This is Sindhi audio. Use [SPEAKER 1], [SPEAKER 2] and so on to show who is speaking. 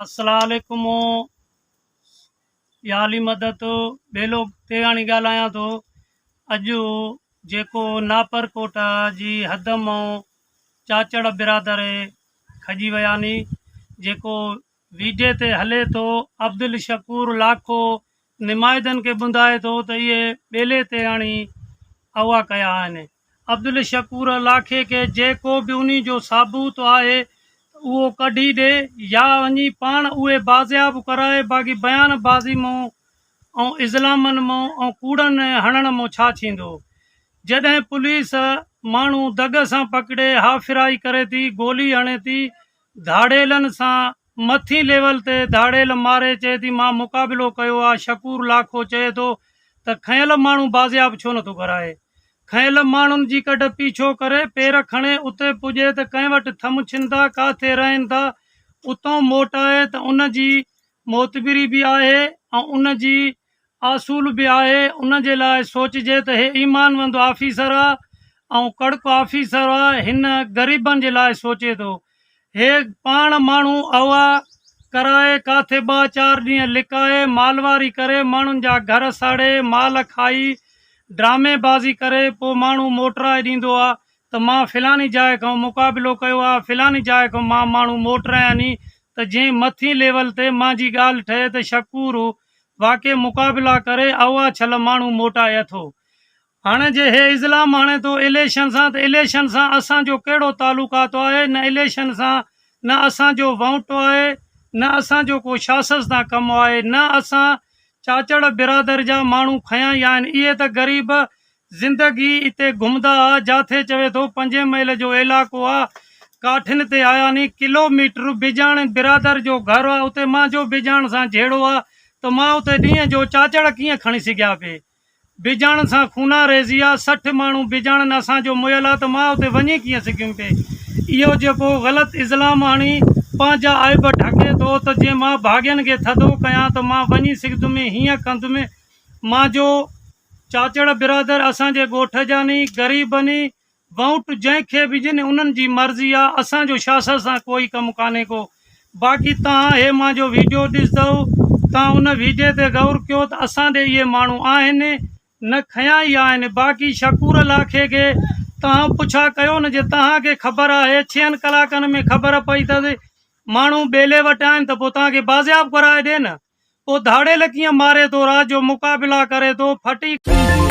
[SPEAKER 1] السلام عليڪم يا علي مدد ٻيلو تيغاڻي ڳالهايان ٿو اڄ جيڪو ناپر ڪوٽ جي حد مون چاچڙ برادر کڄي ويا ني جيڪو ويڊي تي هلي ٿو عبدالشڪور لاکو نمائدن کي ٻڌائي ٿو ته اهي ٻيلي تيغاڻي اغوا ڪيا آهن عبدالشڪور لاکي کي جيڪو به انهي جو ثابوت آهي ته اهو ڪڍي ڏي يا وڃي پاڻ اهي بازياب ڪرائي باقي بيان بازي مون ۽ ازلامن مون ۽ ڪوڙن هڻڻ مون ڇا ٿيندو جڏهن پوليس ماڻهو دڳ سان پڪڙي هافرائي ڪري ٿي گولي هڻي ٿي ڌاڙيلن سان مٿين ليول تي ڌاڙيل ماري چئي ٿي مان مقابلو ڪيو آ شڪور لاکو چئي ٿو ته کنيل ماڻهو بازياب ڇو نٿو ڪرائي کنيل ماڻهن جي ڪڍ پيڇو ڪري پير کڻي اتي پڄي ته ڪنهن وٽ ٿم ڇن ٿا ڪاٿي رهن ٿا اتئون موٽائي ته ان جي معتبري به آهي ۽ ان جي اصول به آهي ان جي لاء سوچجي ته هي ايمان وند آفيسر آ ۽ ڪڙڪ آفيسر آ هن غريبن جي لاء سوچي ٿو هي پاڻ ماڻهو اغوا ڪرائي ڪاٿي ٻه چار ڏينهن لڪائي مالواري ڪري ماڻهن جا گهر ساڙي مال کائي ڊرامي بازي ڪري پوء ماڻهو موٽرائي ڏيندو آ ته مان فلاني جاء کان مقابلو ڪيو آ فلاني جاء کان مان ماڻهو موٽرايا ني ته جنهن مٿين ليول تي مانجي ڳالهه ٺهي ته شڪور واقعي مقابلا ڪري اغوا ڇل ماڻهو موٽائي اٿو. هاڻي جي هي ازلام آڻي ٿو اليشن سان ته اليشن سان اسان جو ڪهڙو تعلقات آهي نه اليشن سان نه اسان جو وونٽ آهي نه اسان جو ڪو شاسس تان ڪم آهي نه اسان چاچڙ برادر جا ماڻهو کنيا ئي آهن اهي ته غريب زندگي اتي گهمدا آ جاٿي چوي ٿو پنجين ميل جو علائقو آ ڪاٺين تي آيا ني ڪلو ميٽر بيجاڻ برادر جو گهر آ اتي مانجو بيجاڻ سان جهيڙو آ ته مان اتي ڏينهن جو چاچڙ ڪيئن کڻي سگهيا پي بيجاڻ سان خونا ريزي آ 60 ماڻهو بيجاڻن اسان جو مئل آ ته مان اتي وڃي ڪيئن سگهيم پي اهو جيڪو غلط ازلام آڻي پنهنجا عيب ڍڪي ٿو ته جي مان ڀاڳين کي ٿڌو ڪيان ته مان وڃي سگهندم هيئن ڪندم مانجو چاچڙ برادر اسان جي ڳوٺ جا ني غريب ني وونٽ جنهن کي به ڏين انهن جي مرضي آ اسان جو شاست سان ڪوئي ڪم ڪانهي ڪو باقي تهان هي مان جو ويڊيو ڏسدؤ تهان ان ويڊي تي غور ڪيو ته اسان ڏي اهي ماڻهو آهن نه کنيا ئي آهن باقي شڪور لاکي کي تهان پڇا ڪيو نه جي تهان کي خبر آهي ڇهن ڪلاڪن ۾ خبر پئي ته ماڻهو ٻيلي وٽ آهن ته پوء تهان کي بازياب ڪرائي ڏي نه پوء ڌاڙيل ڪيئن ماري ٿو رات جو مقابلا ڪري ٿو ڦٽي.